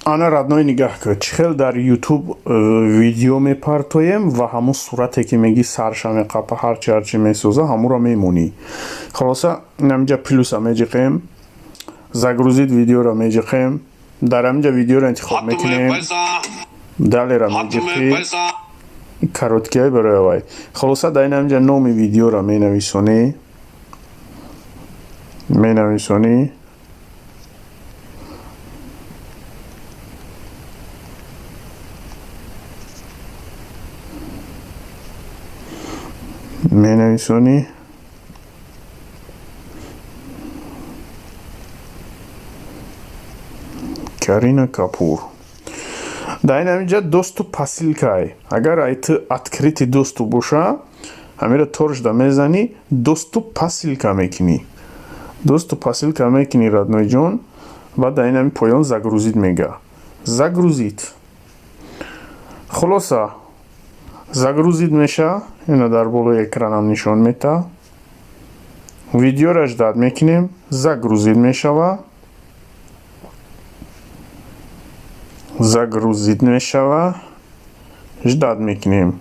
Ана, родной, нигаҳ кун, чӣ хел дар Ютуб видео мепартоем ва ҳамун сурате, ки мегӣ, сарша меқапа, ҳарчи ҳарчи месоза, ҳамуро мемонӣ. Хулоса, инаминҷа плюса меҷиқем, загрузить видеоро меҷиқем, дар ҳаминҷа видеоро интихоб мекунем, далера меҷиқӣ, короткиҳои барои вай. Хулоса, дар ин ҳаминҷа номи видеоро менависонӣ. Менависонӣ Карина Капур. Дар ин ҳаминҷа доступ по ссылкай. Агар ай ту открытый доступ боша, ҳамиро торжда мезанӣ, доступ по ссылка мекунӣ, доступ по ссылка мекунӣ, родной ҷон. Баъд дар ин ҳамин поён загрузить мега, загрузить. Хулоса, загрузить меша, ина дар болои экранам нишон мета. Видеоро ждать мекунем, загрузить мешава, загрузить мешава, ждать мекунем.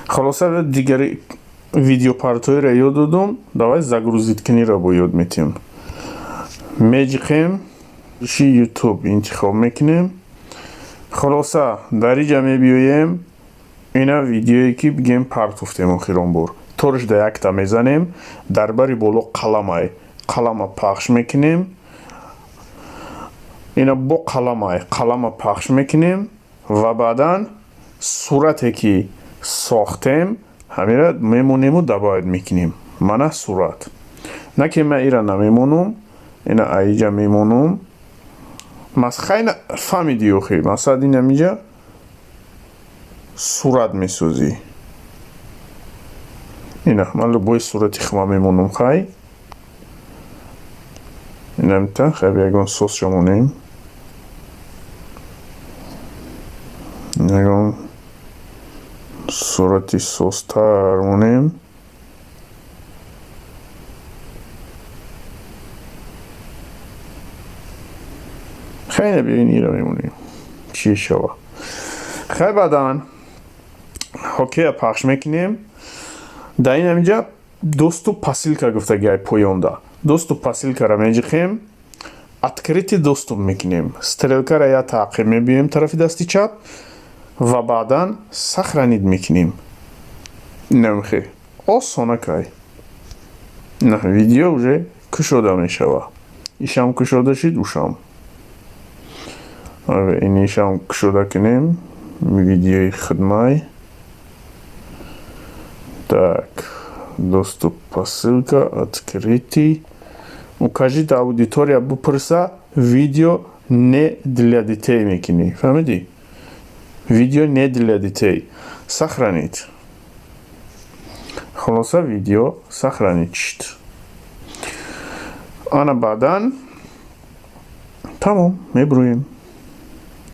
Хулоса, дигари видеопартоиро ёд додум, давай загрузить куниро бо ёд метиҳем. Меҷиқем, ши Ютуб интихоб мекунем. Хулоса, дар иҷа мебиёем, ина видеое, ки бигем партофтем охирон бор, торжда якта мезанем, дар бари боло қаламай, қалама пахш мекунем, ина бо қаламай, қалама пахш мекунем ва баъдан сурате, ки сохтем, ҳамира мемонему добавить мекунем. Мана сурат. На ки ман ира намемонум, ина аиҷа мемонум. Хайна, фаҳмидӣ? Охи, масалан, ин ҳамиҷа сурат месозӣ. Ина ман любой сурати хма мемонум. Хай, инамта, хай, ягон сосша монем, ягон сурати состар монем. Хай, бибин, ира мемонем, чӣ шава. Хай, баъдан окея пахш мекунем. Дар ин ҳаминҷа доступ по ссылка гуфтагиай, поёнда доступ по ссылкаро меҷиқем, открытый доступ мекунем, стрелкаро я таъқиб мебиёем тарафи дасти чап ва баъдан сохранить мекунем. Намхе осонакай, на видео уже кушода мешава. Ишам кушода шид, ушам инишам кушода кунем, видеои хидмай. Так, доступ по ссылка, открытый. Укажите аудитория бупурса, видео не для детей мекунӣ. Фаҳмидӣ? Видео не для детей. Сохранить. Хулоса, видео сохранить шуд. Ана баъдан тамом, мебурӯем.